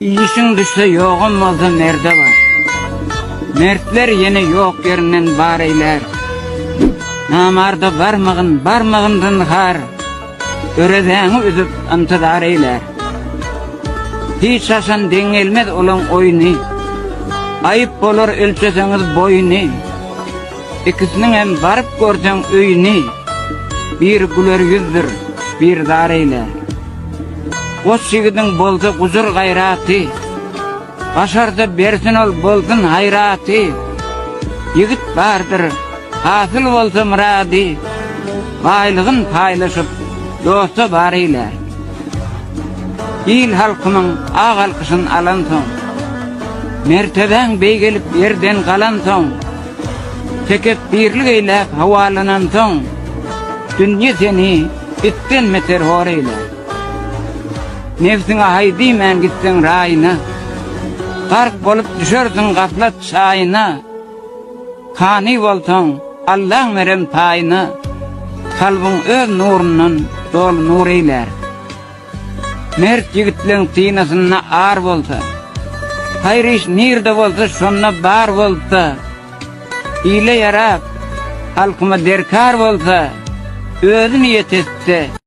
Işiň düşse ýogam bolsa merde bar. Mertler ýene ýok ýerinden bar eýlär. Namarda barmagyn, barmagyn zynhar, Örezäňi üzüp intizar eýlär. Hiç haçan deň gelmez olaň oýny, Aýyp bolar ölçeseňiz boýuny. Ikisiniňem baryp görseň öýüni, Biri güler ýüzdür, biri zar eýlär. Goç ýigidiň bolsa gujur-gaýraty, Başarsa bersin ol bolsun haýraty. Ýigit bardyr, hasyl bolsa myrady, Baýlygyn paýlaşyp, dosta bar eýlär. Il-halkymyň ak alkyşyn alansoň, Mertebäň beýgelip ýerden galansoň, Tekepbirlik eýläp howalanansoň, Dünýe seni itden beter hor eýlär. Nebsiňe haý diýmän gitseň raýyna, Gark bolup düşersiň gaflat çaýyna. Kany bolsaň Allaň beren paýyna, Kalbyň öz nurundan doly nur eýlär. Mert ýigitleň synasynda ar bolsa, Haýyr iş nirde bolsa şonda bar bolsa, Ile ýarap, halkyma derkar bolsa, Özi niýet etse.